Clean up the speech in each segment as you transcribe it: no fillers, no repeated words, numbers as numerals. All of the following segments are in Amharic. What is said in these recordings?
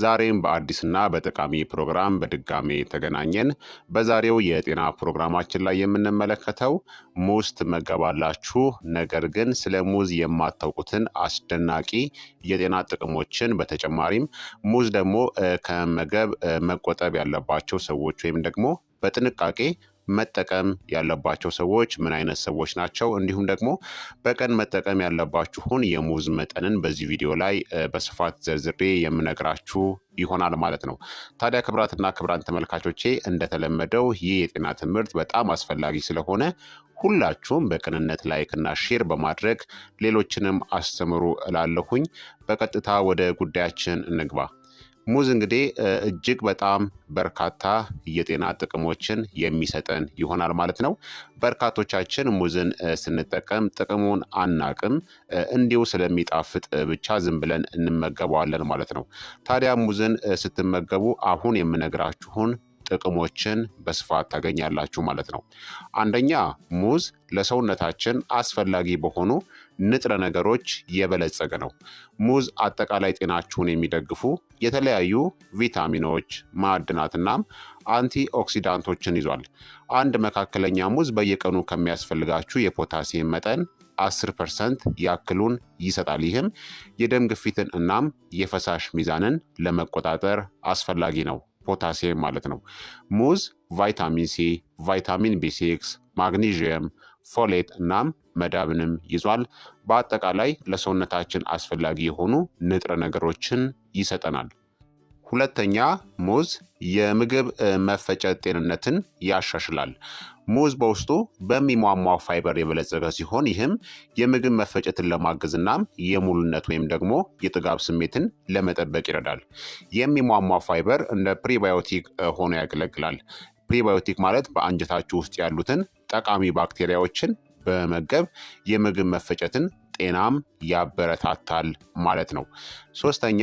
ዛሬም በአዲስና በጠቃሚ ፕሮግራም በድጋሜ ተገናኘን። በዛሬው የጤና ፕሮግራማችን ላይ የምንመለከተው ሙዝ ትመገባላችሁ፣ ነገር ግን ስለ ሙዝ የማታውቁትን አስደናቂ የጤና ጥቅሞችን፣ በተጨማሪም ሙዝ ደግሞ ከመመገብ መቆጠብ ያለባቸው ሰዎች ወይም ደግሞ በጥንቃቄ መጠቀም ያለባቸው ሰዎች ምን አይነት ሰዎች ናቸው፣ እንዲሁም ደግሞ በቀን መጠቀም ያለባችሁን የሙዝ መጠንን በዚህ ቪዲዮ ላይ በስፋት ዘርዝሬ የምነግራችሁ ይሆናል ማለት ነው። ታዲያ ክብራትና ክብራን ተመልካቾቼ፣ እንደተለመደው ይህ የጤና ትምህርት በጣም አስፈላጊ ስለሆነ ሁላችሁም በቅንነት like እና share በማድረግ ሌሎችንም አስተምሩ እላለሁኝ። በቀጥታ ወደ ጉዳያችን እንግባ። ሙዝ እንግዲህ እጅግ በጣም በርካታ የጤና ጥቅሞችን የሚሰጠን ይሆናል ማለት ነው። በርካቶቻችን ሙዝን ስንጠቀም ጥቅሙን አናቅም፣ እንዲሁ ስለሚጣፍጥ ብቻ ዝም ብለን እንመገበዋለን ማለት ነው። ታዲያ ሙዝን ስትመገቡ አሁን የምነግራችሁን ጥቅሞችን በስፋት ታገኛላችሁ ማለት ነው። አንደኛ፣ ሙዝ ለሰውነታችን አስፈላጊ በሆኑ ንጥረ ነገሮች የበለጸገ ነው። ሙዝ አጠቃላይ ጤናችሁን የሚደግፉ የተለያዩ ቪታሚኖች፣ ማዕድናትናም አንቲ ኦክሲዳንቶችን ይዟል። አንድ መካከለኛ ሙዝ በየቀኑ ከሚያስፈልጋችሁ የፖታሲየም መጠን 10% ያክሉን ይሰጣል። ይህም የደም ግፊትን እናም የፈሳሽ ሚዛንን ለመቆጣጠር አስፈላጊ ነው። ፖታሲየም ማለት ነው። ሙዝ ቫይታሚን ሲ፣ ቫይታሚን ቢ6፣ ማግኒዥየም፣ folate እናም መዳብንም ይዟል። በአጠቃላይ ለሰውነታችን አስፈላጊ የሆኑ ንጥረ ነገሮችን ይሰጠናል። ሁለተኛ፣ ሙዝ የምግብ መፈጨት ጤንነትን ያሻሽላል። ሙዝ በውስጡ በሚሟሟ ፋይበር የበለጸገ ሲሆን ይህም የምግብ መፈጨትን ለማገዝ እናም የሙሉነት ወይም ደግሞ የጥጋብ ስሜትን ለመጠበቅ ይረዳል። የሚሟሟ ፋይበር እንደ prebiotic ሆኖ ያገለግላል። Prebiotic ማለት በአንጀታችሁ ውስጥ ያሉትን ጠቃሚ ባክቴሪያዎችን በመመገብ የምግብ መፈጨትን ጤናም ያበረታታል ማለት ነው። ሶስተኛ፣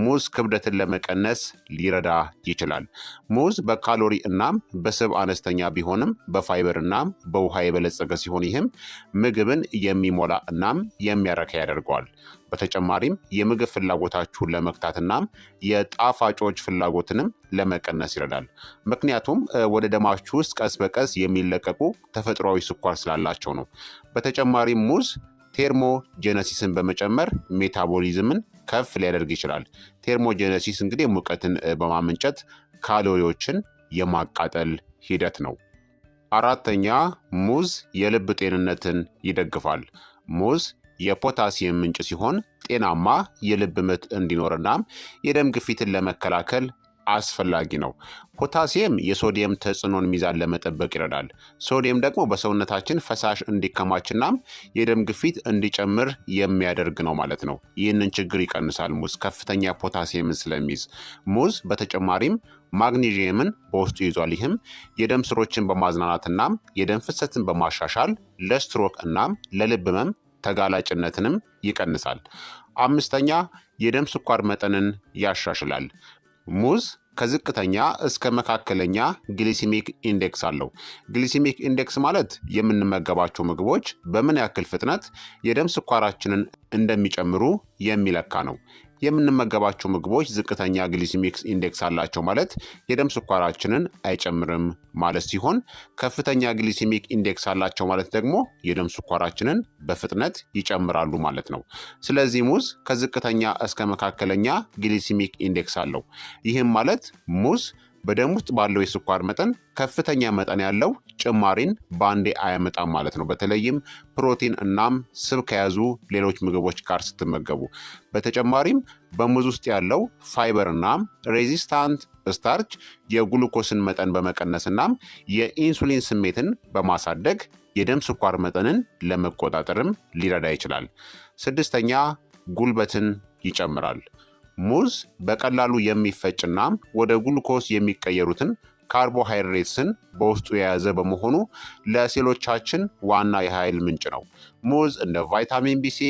ሙዝ ክብደትን ለመቀነስ ሊረዳ ይችላል። ሙዝ በካሎሪ እናም በስብ አነስተኛ ቢሆንም በፋይበር እናም በውሃ የበለጸገ ሲሆን ይህም ምግብን የሚሞላ እናም የሚያረካ ያደርገዋል። በተጨማሪም የምግብ ፍላጎታችሁን ለመግታት እናም የጣፋጮች ፍላጎትንም ለመቀነስ ይረዳል። ምክንያቱም ወደ ደማችሁ ውስጥ ቀስ በቀስ የሚለቀቁ ተፈጥሯዊ ስኳር ስላላቸው ነው። በተጨማሪም ሙዝ thermogenesis ን በመጨመር metabolism ን ከፍ ሊያደርግ ይችላል። Thermogenesis እንግዲህ ሙቀትን በማመንጨት ካሎሪዎችን የማቃጠል ሂደት ነው። አራተኛ፣ ሙዝ የልብ ጤንነትን ይደግፋል። ሙዝ የፖታሲየም ምንጭ ሲሆን ጤናማ የልብ ምት እንዲኖርናም የደም ግፊትን ለመከላከል አስፈላጊ ነው። ፖታሲየም የሶዲየም ተጽዕኖን ሚዛን ለመጠበቅ ይረዳል። ሶዲየም ደግሞ በሰውነታችን ፈሳሽ እንዲከማችናም የደም ግፊት እንዲጨምር የሚያደርግ ነው ማለት ነው። ይህንን ችግር ይቀንሳል ሙዝ ከፍተኛ ፖታሲየምን ስለሚይዝ። ሙዝ በተጨማሪም ማግኒዥየምን በውስጡ ይዟል። ይህም የደም ስሮችን በማዝናናትናም የደም ፍሰትን በማሻሻል ለስትሮክ እናም ለልብ ህመም ተጋላጭነትንም ይቀንሳል። አምስተኛ፣ የደም ስኳር መጠንን ያሻሽላል። ሙዝ ከዝቅተኛ እስከ መካከለኛ glycemic index አለው። Glycemic index ማለት የምንመገባቸው ምግቦች በምን ያክል ፍጥነት የደም ስኳራችንን እንደሚጨምሩ የሚለካ ነው። የምንመገባቸው ምግቦች ዝቅተኛ glycemic index አላቸው ማለት የደም ስኳራችንን አይጨምርም ማለት ሲሆን ከፍተኛ glycemic index አላቸው ማለት ደግሞ የደም ስኳራችንን በፍጥነት ይጨምራሉ ማለት ነው። ስለዚህ ሙዝ ከዝቅተኛ እስከ መካከለኛ glycemic index አለው። ይህም ማለት ሙዝ በደም ውስጥ ባለው የስኳር መጠን ከፍተኛ መጠን ያለው ጭማሪን በአንዴ አያመጣም ማለት ነው። በተለይም ፕሮቲን እናም ስብ ከያዙ ሌሎች ምግቦች ጋር ስትመገቡ። በተጨማሪም በሙዝ ውስጥ ያለው ፋይበር እናም resistant starch የግሉኮስን መጠን በመቀነስ እናም የኢንሱሊን ስሜትን በማሳደግ የደም ስኳር መጠንን ለመቆጣጠርም ሊረዳ ይችላል። ስድስተኛ፣ ጉልበትን ይጨምራል። ሙዝ በቀላሉ የሚፈጭና ወደ ግሉኮስ የሚቀየሩትን ካርቦሃይድሬትስን በውስጡ የያዘ በመሆኑ ለሴሎቻችን ዋና የኃይል ምንጭ ነው። ሙዝ እንደ ቫይታሚን ቢ6፣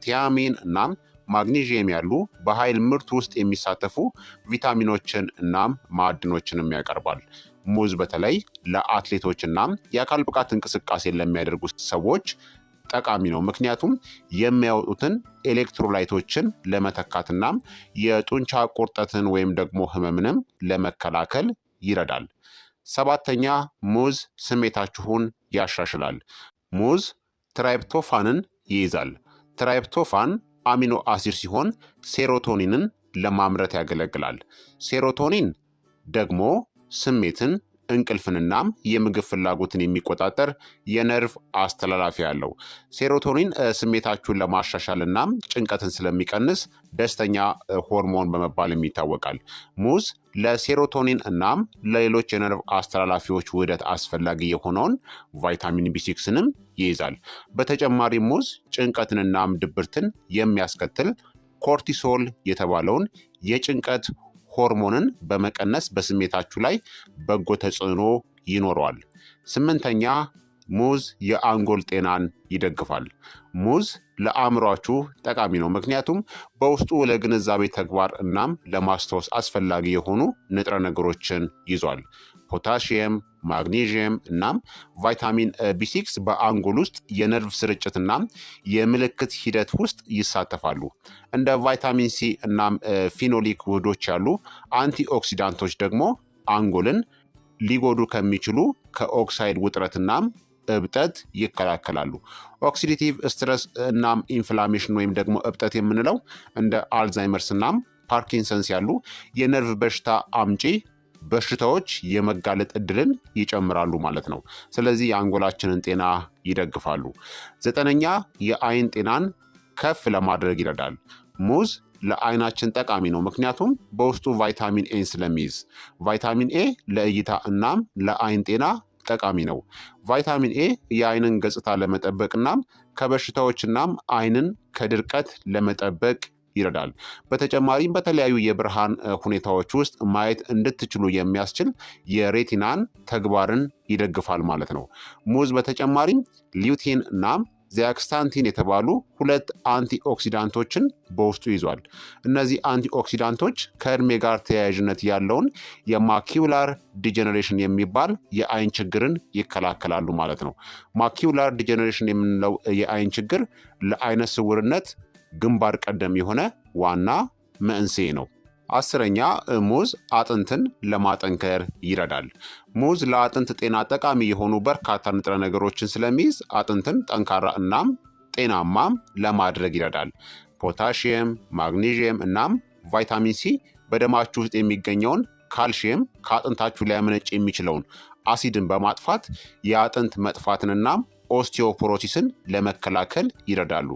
thiamine እናም ማግኒዥየም ያሉ በኃይል ምርት ውስጥ የሚሳተፉ ቪታሚኖችን እናም ማዕድኖችንም ያቀርባል። ሙዝ በተለይ ለአትሌቶች እናም የአካል ብቃት እንቅስቃሴን ለሚያደርጉ ሰዎች ጠቃሚ ነው፣ ምክንያቱም የሚያወጡትን ኤሌክትሮላይቶችን ለመተካትናም የጡንቻ ቁርጠትን ወይም ደግሞ ህመምንም ለመከላከል ይረዳል። ሰባተኛ ሙዝ ስሜታችሁን ያሻሽላል። ሙዝ tryptophan ን ይይዛል። Tryptophan amino acid ሲሆን serotonin ን ለማምረት ያገለግላል። Serotonin ደግሞ ስሜትን፣ እንቅልፍንናም የምግብ ፍላጎትን የሚቆጣጠር የነርቭ አስተላላፊ አለው። Serotonin ስሜታችሁን ለማሻሻል እናም ጭንቀትን ስለሚቀንስ ደስተኛ ሆርሞን በመባልም ይታወቃል። ሙዝ ለ serotonin እናም ለሌሎች የነርቭ አስተላላፊዎች ውህደት አስፈላጊ የሆነውን ቫይታሚን ቢ6ንም ይይዛል። በተጨማሪ ሙዝ ጭንቀትንናም ድብርትን የሚያስከትል cortisol የተባለውን የጭንቀት ሆርሞንን በመቀነስ በስሜታችሁ ላይ በጎ ተጽዕኖ ይኖረዋል። ስምንተኛ ሙዝ የአንጎል ጤናን ይደግፋል። ሙዝ ለአእምሯችሁ ጠቃሚ ነው፣ ምክንያቱም በውስጡ ለግንዛቤ ተግባር እናም ለማስታወስ አስፈላጊ የሆኑ ንጥረ ነገሮችን ይዟል። ፖታሽየም፣ ማግኔዥየም እናም ቫይታሚን ቢ6 በአንጎል ውስጥ የነርቭ ስርጭትና የምልክት ሂደት ውስጥ ይሳተፋሉ። እንደ ቫይታሚን ሲ እናም phenolic ውህዶች ያሉ antioxidant ኦች ደግሞ አንጎልን ሊጎዱ ከሚችሉ ከኦክሳይድ ውጥረትናም እብጠት ይከላከላሉ። Oxidative stress እናም inflammation ወይም ደግሞ እብጠት የምንለው እንደ አልዛይመርስ እናም ፓርኪንሰንስ ያሉ የነርቭ በሽታ አምጪ በሽታዎች የመጋለጥ እድልን ይጨምራሉ ማለት ነው። ስለዚህ የአንጎላችንን ጤና ይደግፋሉ። ዘጠነኛ የአይን ጤናን ከፍ ለማድረግ ይረዳል። ሙዝ ለአይናችን ጠቃሚ ነው፣ ምክንያቱም በውስጡ ቫይታሚን ኤን ስለሚይዝ። ቫይታሚን ኤ ለእይታ እናም ለአይን ጤና ጠቃሚ ነው። ቫይታሚን ኤ የአይንን ገጽታ ለመጠበቅ እናም ከበሽታዎች እናም አይንን ከድርቀት ለመጠበቅ ይረዳል። በተጨማሪም በተለያዩ የብርሃን ሁኔታዎች ውስጥ ማየት እንድትችሉ የሚያስችል የ retina ን ተግባርን ይደግፋል ማለት ነው። ሙዝ በተጨማሪም lutein እናም zeaxanthin የተባሉ ሁለት antioxidant ኦችን በውስጡ ይዟል። እነዚህ antioxidant ኦች ከእድሜ ጋር ተያያዥነት ያለውን የ macular degeneration የሚባል የአይን ችግርን ይከላከላሉ ማለት ነው። Macular degeneration የምንለው የአይን ችግር ለአይነ ስውርነት ግንባር ቀደም የሆነ ዋና መንስኤ ነው። አስረኛ ሙዝ አጥንትን ለማጠንከር ይረዳል። ሙዝ ለአጥንት ጤና ጠቃሚ የሆኑ በርካታ ንጥረ ነገሮችን ስለሚይዝ አጥንትን ጠንካራ እናም ጤናማም ለማድረግ ይረዳል። ፖታሽየም፣ ማግኔዥየም እናም ቫይታሚን ሲ በደማችሁ ውስጥ የሚገኘውን ካልሽየም ከአጥንታችሁ ሊያመነጭ የሚችለውን አሲድን በማጥፋት የአጥንት መጥፋትንና osteoporosis ን ለመከላከል ይረዳሉ።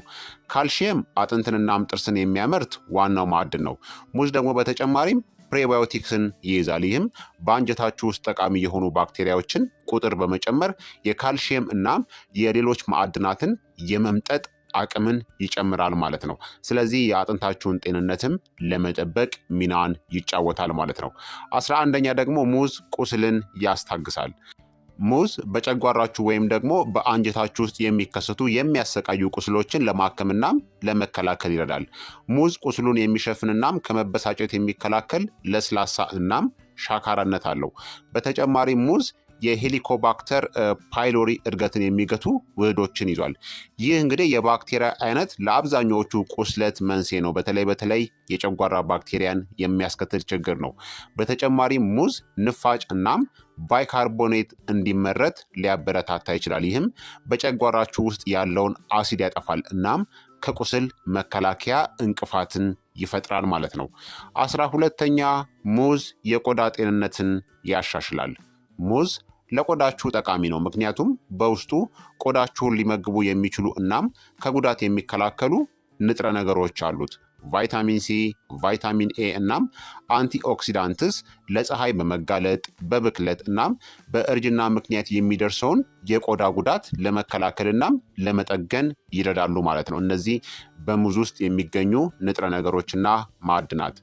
ካልሽየም አጥንትንናም ጥርስን የሚያመርት ዋናው ማዕድን ነው። ሙዝ ደግሞ በተጨማሪም prebiotics ን ይይዛል። ይህም በአንጀታችሁ ውስጥ ጠቃሚ የሆኑ ባክቴሪያዎችን ቁጥር በመጨመር የካልሽየም እናም የሌሎች ማዕድናትን የመምጠጥ አቅምን ይጨምራል ማለት ነው። ስለዚህ የአጥንታችሁን ጤንነትም ለመጠበቅ ሚናን ይጫወታል ማለት ነው። 11ኛ ደግሞ ሙዝ ቁስልን ያስታግሳል። ሙዝ በጨጓራችሁ ወይም ደግሞ በአንጀታችሁ ውስጥ የሚከሰቱ የሚያሰቃዩ ቁስሎችን ለማከምናም ለመከላከል ይረዳል። ሙዝ ቁስሉን የሚሸፍንናም ከመበሳጨት የሚከላከል ለስላሳ እናም ሻካራነት አለው። በተጨማሪም ሙዝ የ Helicobacter pylori እድገትን የሚገቱ ውህዶችን ይዟል። ይህ እንግዲህ የባክቴሪያ አይነት ለአብዛኛዎቹ ቁስለት መንስኤ ነው። በተለይ በተለይ የጨጓራ ባክቴሪያን የሚያስከትል ችግር ነው። በተጨማሪም ሙዝ ንፋጭ እናም bicarbonate እንዲመረት ሊያበረታታ ይችላል። ይህም በጨጓራችሁ ውስጥ ያለውን አሲድ ያጠፋል እናም ከቁስል መከላከያ እንቅፋትን ይፈጥራል ማለት ነው። 12ኛ ሙዝ የቆዳ ጤንነትን ያሻሽላል። ሙዝ ለቆዳችሁ ጠቃሚ ነው፣ ምክንያቱም በውስጡ ቆዳችሁን ሊመግቡ የሚችሉ እናም ከጉዳት የሚከላከሉ ንጥረ ነገሮች አሉት። ቫይታሚን ሲ፣ ቫይታሚን ኤ እናም antioxidants ለፀሐይ በመጋለጥ በብክለት እናም በእርጅና ምክንያት የሚደርሰውን የቆዳ ጉዳት ለመከላከል እናም ለመጠገን ይረዳሉ ማለት ነው። እነዚህ በሙዝ ውስጥ የሚገኙ ንጥረ ነገሮችና ማዕድናት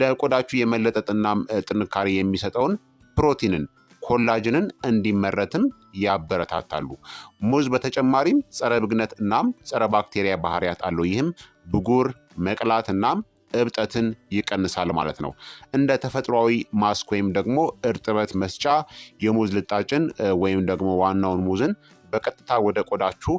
ለቆዳችሁ የመለጠጥና ጥንካሬ የሚሰጠውን ፕሮቲንን collagen ን እንዲመረትም ያበረታታሉ። ሙዝ በተጨማሪም ጸረ ብግነት እናም ጸረ ባክቴሪያ ባህሪያት አለው። ይህም ብጉር መቅላት እናም እብጠትን ይቀንሳል ማለት ነው። እንደ ተፈጥሯዊ ማስክ ወይም ደግሞ እርጥበት መስጫ የሙዝ ልጣጭን ወይም ደግሞ ዋናውን ሙዝን በቀጥታ ወደ ቆዳችሁ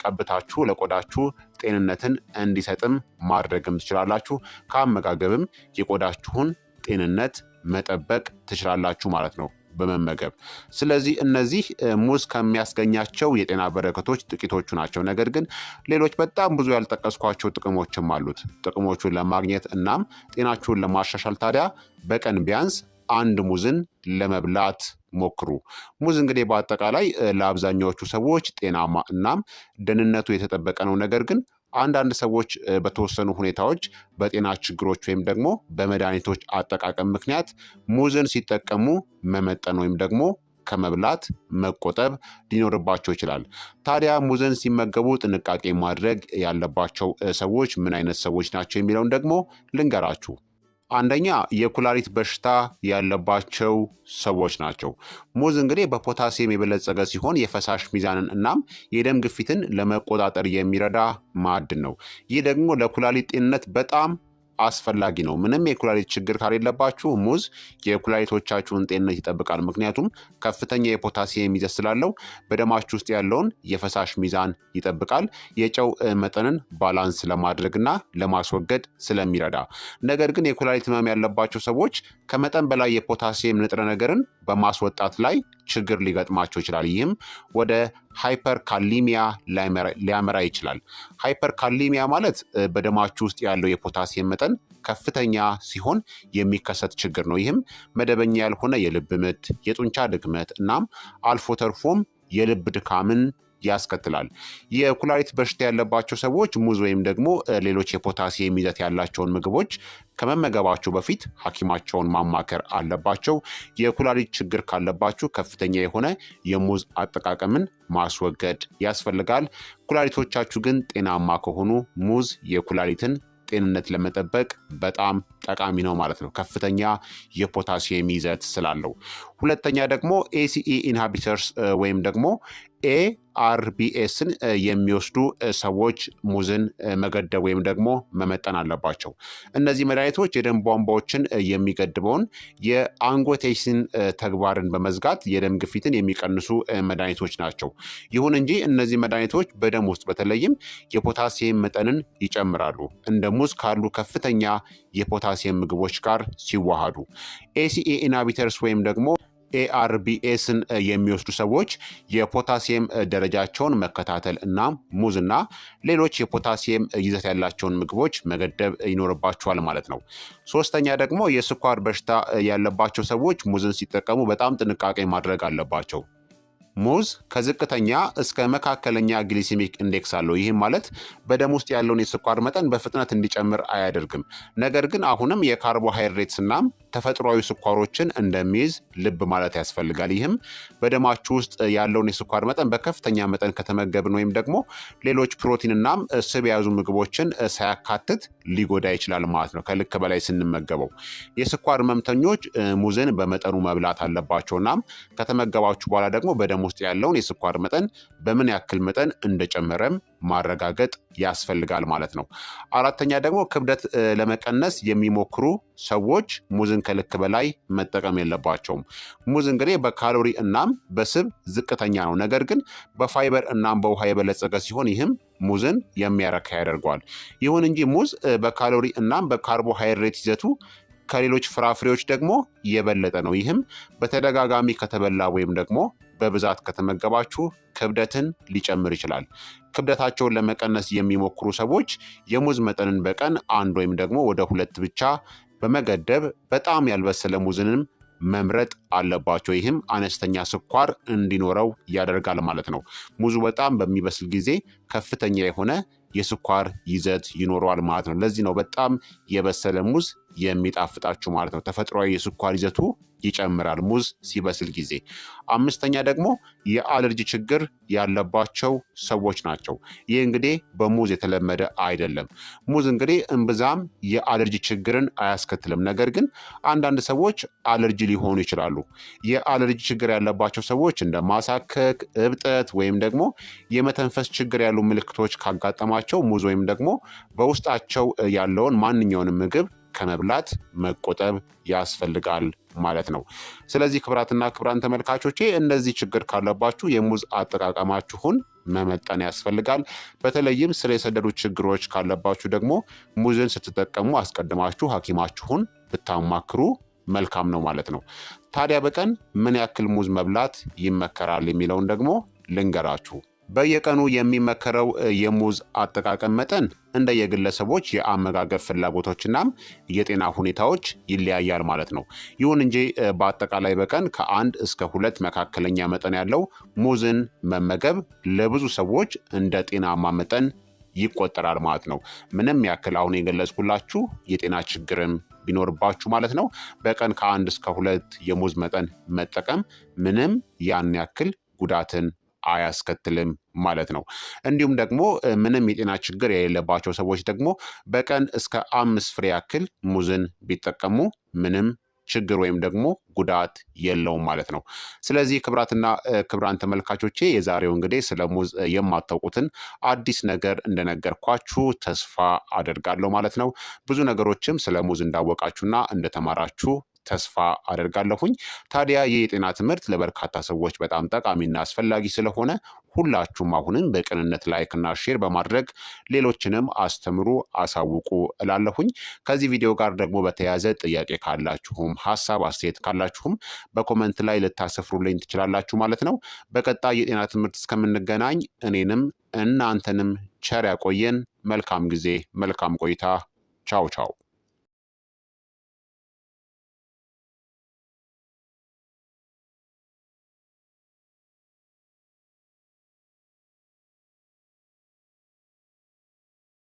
ቀብታችሁ ለቆዳችሁ ጤንነትን እንዲሰጥም ማድረግም ትችላላችሁ። ከአመጋገብም የቆዳችሁን ጤንነት መጠበቅ ትችላላችሁ ማለት ነው በመመገብ። ስለዚህ እነዚህ ሙዝ ከሚያስገኛቸው የጤና በረከቶች ጥቂቶቹ ናቸው። ነገር ግን ሌሎች በጣም ብዙ ያልጠቀስኳቸው ጥቅሞችም አሉት። ጥቅሞቹን ለማግኘት እናም ጤናችሁን ለማሻሻል ታዲያ በቀን ቢያንስ አንድ ሙዝን ለመብላት ሞክሩ። ሙዝ እንግዲህ በአጠቃላይ ለአብዛኛዎቹ ሰዎች ጤናማ እናም ደህንነቱ የተጠበቀ ነው። ነገር ግን አንዳንድ ሰዎች በተወሰኑ ሁኔታዎች በጤና ችግሮች ወይም ደግሞ በመድኃኒቶች አጠቃቀም ምክንያት ሙዝን ሲጠቀሙ መመጠን ወይም ደግሞ ከመብላት መቆጠብ ሊኖርባቸው ይችላል። ታዲያ ሙዝን ሲመገቡ ጥንቃቄ ማድረግ ያለባቸው ሰዎች ምን አይነት ሰዎች ናቸው የሚለውን ደግሞ ልንገራችሁ። አንደኛ የኩላሊት በሽታ ያለባቸው ሰዎች ናቸው። ሙዝ እንግዲህ በፖታሲየም የበለጸገ ሲሆን የፈሳሽ ሚዛንን እናም የደም ግፊትን ለመቆጣጠር የሚረዳ ማዕድን ነው። ይህ ደግሞ ለኩላሊት ጤንነት በጣም አስፈላጊ ነው። ምንም የኩላሊት ችግር ከሌለባችሁ ሙዝ የኩላሊቶቻችሁን ጤንነት ይጠብቃል። ምክንያቱም ከፍተኛ የፖታሲየም ይዘት ስላለው በደማችሁ ውስጥ ያለውን የፈሳሽ ሚዛን ይጠብቃል። የጨው መጠንን balance ለማድረግና ለማስወገድ ስለሚረዳ። ነገር ግን የኩላሊት ህመም ያለባቸው ሰዎች ከመጠን በላይ የፖታሲየም ንጥረ ነገርን በማስወጣት ላይ ችግር ሊገጥማቸው ይችላል። ይህም ወደ hyperkalemia ሊያመራ ይችላል። Hyperkalemia ማለት በደማችሁ ውስጥ ያለው የፖታሲየም መጠን ከፍተኛ ሲሆን የሚከሰት ችግር ነው። ይህም መደበኛ ያልሆነ የልብ ምት፣ የጡንቻ ድክመት እናም አልፎ ተርፎም የልብ ድካምን ያስከትላል። የኩላሊት በሽታ ያለባቸው ሰዎች ሙዝ ወይም ደግሞ ሌሎች የፖታሲየም ይዘት ያላቸውን ምግቦች ከመመገባቸው በፊት ሐኪማቸውን ማማከር አለባቸው። የኩላሊት ችግር ካለባችሁ ከፍተኛ የሆነ የሙዝ አጠቃቀምን ማስወገድ ያስፈልጋል። ኩላሊቶቻችሁ ግን ጤናማ ከሆኑ ሙዝ የኩላሊትን ጤንነት ለመጠበቅ በጣም ጠቃሚ ነው ማለት ነው፣ ከፍተኛ የፖታሲየም ይዘት ስላለው። ሁለተኛ ደግሞ ACE inhibitors ወይም ደግሞ ARBs ን የሚወስዱ ሰዎች ሙዝን መገደብ ወይም ደግሞ መመጠን አለባቸው። እነዚህ መድኃኒቶች የደም ቧንቧዎችን የሚገድበውን የ angiotensin ተግባርን በመዝጋት የደም ግፊትን የሚቀንሱ መድኃኒቶች ናቸው። ይሁን እንጂ እነዚህ መድኃኒቶች በደም ውስጥ በተለይም የፖታሲየም መጠንን ይጨምራሉ፣ እንደ ሙዝ ካሉ ከፍተኛ የፖታሲየም ምግቦች ጋር ሲዋሃዱ። ACE inhibitors ወይም ደግሞ ARBs ን የሚወስዱ ሰዎች የፖታሲየም ደረጃቸውን መከታተል እና ሙዝና ሌሎች የፖታሲየም ይዘት ያላቸውን ምግቦች መገደብ ይኖርባቸዋል ማለት ነው። ሶስተኛ ደግሞ የስኳር በሽታ ያለባቸው ሰዎች ሙዝን ሲጠቀሙ በጣም ጥንቃቄ ማድረግ አለባቸው። ሙዝ ከዝቅተኛ እስከ መካከለኛ glycemic index አለው። ይህም ማለት በደም ውስጥ ያለውን የስኳር መጠን በፍጥነት እንዲጨምር አያደርግም። ነገር ግን አሁንም የካርቦሃይድሬትስ እናም ተፈጥሯዊ ስኳሮችን እንደሚይዝ ልብ ማለት ያስፈልጋል። ይህም በደማችሁ ውስጥ ያለውን የስኳር መጠን በከፍተኛ መጠን ከተመገብን ወይም ደግሞ ሌሎች ፕሮቲን እናም ስብ የያዙ ምግቦችን ሳያካትት ሊጎዳ ይችላል ማለት ነው፣ ከልክ በላይ ስንመገበው። የስኳር ህመምተኞች ሙዝን በመጠኑ መብላት አለባቸው። እናም ከተመገባችሁ በኋላ ደግሞ በደም ውስጥ ያለውን የስኳር መጠን በምን ያክል መጠን እንደጨመረም ማረጋገጥ ያስፈልጋል ማለት ነው። አራተኛ ደግሞ ክብደት ለመቀነስ የሚሞክሩ ሰዎች ሙዝን ከልክ በላይ መጠቀም የለባቸውም። ሙዝ እንግዲህ በካሎሪ እናም በስብ ዝቅተኛ ነው። ነገር ግን በፋይበር እናም በውሃ የበለጸገ ሲሆን ይህም ሙዝን የሚያረካ ያደርገዋል። ይሁን እንጂ ሙዝ በካሎሪ እናም በካርቦሃይድሬት ይዘቱ ከሌሎች ፍራፍሬዎች ደግሞ የበለጠ ነው። ይህም በተደጋጋሚ ከተበላ ወይም ደግሞ በብዛት ከተመገባችሁ ክብደትን ሊጨምር ይችላል። ክብደታቸውን ለመቀነስ የሚሞክሩ ሰዎች የሙዝ መጠንን በቀን አንድ ወይም ደግሞ ወደ ሁለት ብቻ በመገደብ በጣም ያልበሰለ ሙዝንም መምረጥ አለባቸው። ይህም አነስተኛ ስኳር እንዲኖረው ያደርጋል ማለት ነው። ሙዙ በጣም በሚበስል ጊዜ ከፍተኛ የሆነ የስኳር ይዘት ይኖረዋል ማለት ነው። ለዚህ ነው በጣም የበሰለ ሙዝ የሚጣፍጣችሁ ማለት ነው። ተፈጥሯዊ የስኳር ይዘቱ ይጨምራል ሙዝ ሲበስል ጊዜ። አምስተኛ ደግሞ የአለርጂ ችግር ያለባቸው ሰዎች ናቸው። ይህ እንግዲህ በሙዝ የተለመደ አይደለም። ሙዝ እንግዲህ እምብዛም የአለርጂ ችግርን አያስከትልም። ነገር ግን አንዳንድ ሰዎች አለርጂ ሊሆኑ ይችላሉ። የአለርጂ ችግር ያለባቸው ሰዎች እንደ ማሳከክ፣ እብጠት ወይም ደግሞ የመተንፈስ ችግር ያሉ ምልክቶች ካጋጠማቸው ሙዝ ወይም ደግሞ በውስጣቸው ያለውን ማንኛውንም ምግብ ከመብላት መቆጠብ ያስፈልጋል ማለት ነው። ስለዚህ ክብራትና ክብራን ተመልካቾቼ እነዚህ ችግር ካለባችሁ የሙዝ አጠቃቀማችሁን መመጠን ያስፈልጋል። በተለይም ስር የሰደዱ ችግሮች ካለባችሁ ደግሞ ሙዝን ስትጠቀሙ አስቀድማችሁ ሐኪማችሁን ብታማክሩ መልካም ነው ማለት ነው። ታዲያ በቀን ምን ያክል ሙዝ መብላት ይመከራል የሚለውን ደግሞ ልንገራችሁ። በየቀኑ የሚመከረው የሙዝ አጠቃቀም መጠን እንደ የግለሰቦች የአመጋገብ ፍላጎቶችናም የጤና ሁኔታዎች ይለያያል ማለት ነው። ይሁን እንጂ በአጠቃላይ በቀን ከ1 እስከ 2 መካከለኛ መጠን ያለው ሙዝን መመገብ ለብዙ ሰዎች እንደ ጤናማ መጠን ይቆጠራል ማለት ነው። ምንም ያክል አሁን የገለጽኩላችሁ የጤና ችግርም ቢኖርባችሁ ማለት ነው፣ በቀን ከ1 እስከ 2 የሙዝ መጠን መጠቀም ምንም ያን ያክል ጉዳትን አያስከትልም ማለት ነው። እንዲሁም ደግሞ ምንም የጤና ችግር የሌለባቸው ሰዎች ደግሞ በቀን እስከ 5 ፍሬ ያክል ሙዝን ቢጠቀሙ ምንም ችግር ወይም ደግሞ ጉዳት የለውም ማለት ነው። ስለዚህ ክብራትና ክብራን ተመልካቾቼ የዛሬው እንግዲህ ስለ ሙዝ የማታውቁትን አዲስ ነገር እንደነገርኳችሁ ተስፋ አደርጋለሁ ማለት ነው። ብዙ ነገሮችም ስለ ሙዝ እንዳወቃችሁና እንደተማራችሁ ተስፋ አደርጋለሁኝ። ታዲያ ይህ የጤና ትምህርት ለበርካታ ሰዎች በጣም ጠቃሚና አስፈላጊ ስለሆነ ሁላችሁም አሁንም በቅንነት like ና share በማድረግ ሌሎችንም አስተምሩ፣ አሳውቁ እላለሁኝ። ከዚህ ቪዲዮ ጋር ደግሞ በተያያዘ ጥያቄ ካላችሁም ሀሳብ አስተያየት ካላችሁም በ comment ላይ ልታሰፍሩልኝ ትችላላችሁ ማለት ነው። በቀጣይ የጤና ትምህርት እስከምንገናኝ እኔንም እናንተንም ቸር ያቆየን። መልካም ጊዜ፣ መልካም ቆይታ። ቻው ቻው።